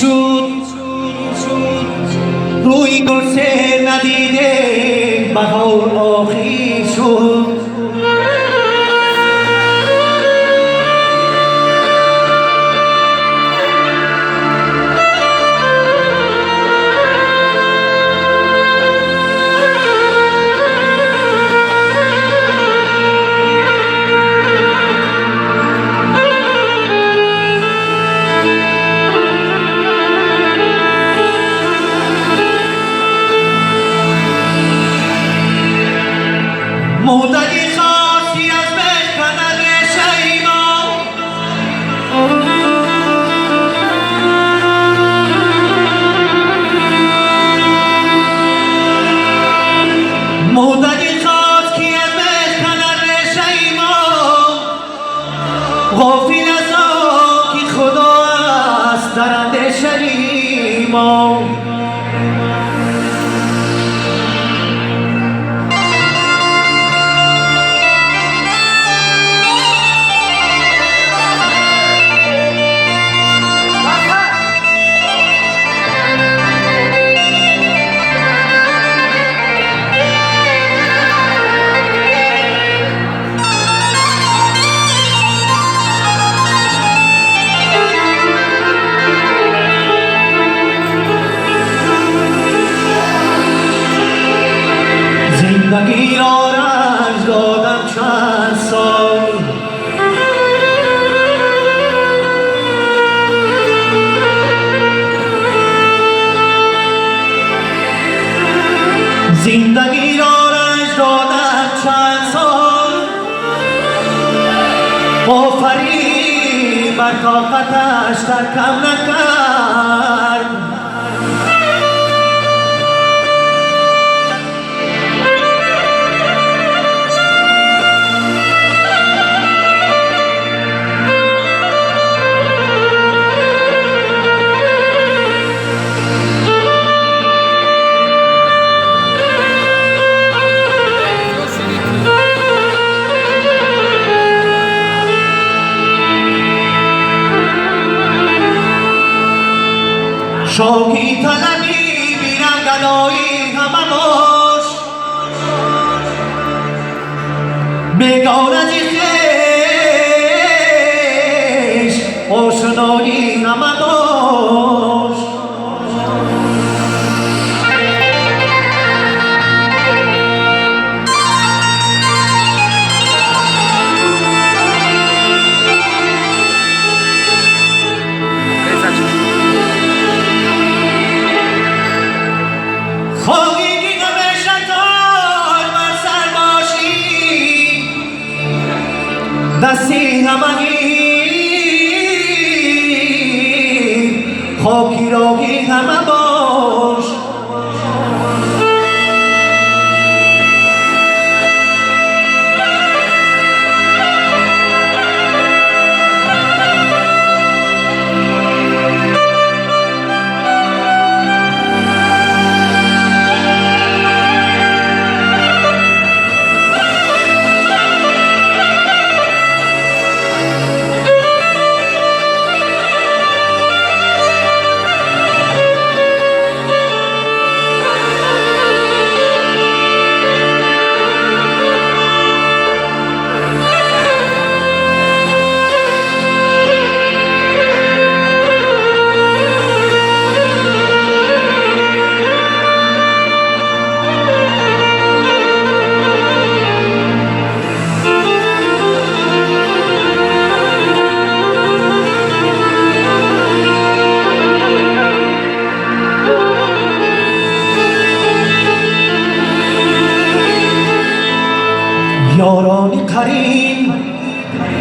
شد روی گل سه ندیده بهار آخیر شد. مدتی خاصی از بکند ریشه ما مدتی خاص که از بکند ریشه ما غافل از آن که خدا است در اندیشه ما. زندگی را رنج دادم چند سال زندگی را رنج دادم چند سال آفرین بر طاقتش ترکم نکرد. شوقی طلبی بینم گدایی همه باش بیگانه ز خویش آشنایی همه باش. خواهی که همیشه تاج بر سر باشی دستی همگی خاکی راهی همه باش. یاران قرین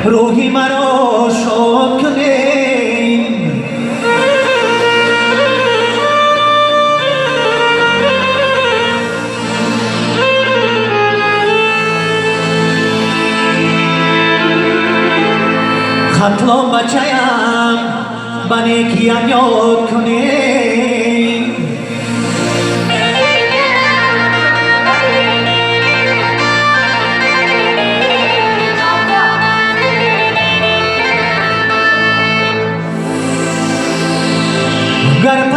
روحی مرا شاد کنین خطلان بچه‌ام به نیکیم یاد کنین. Гар.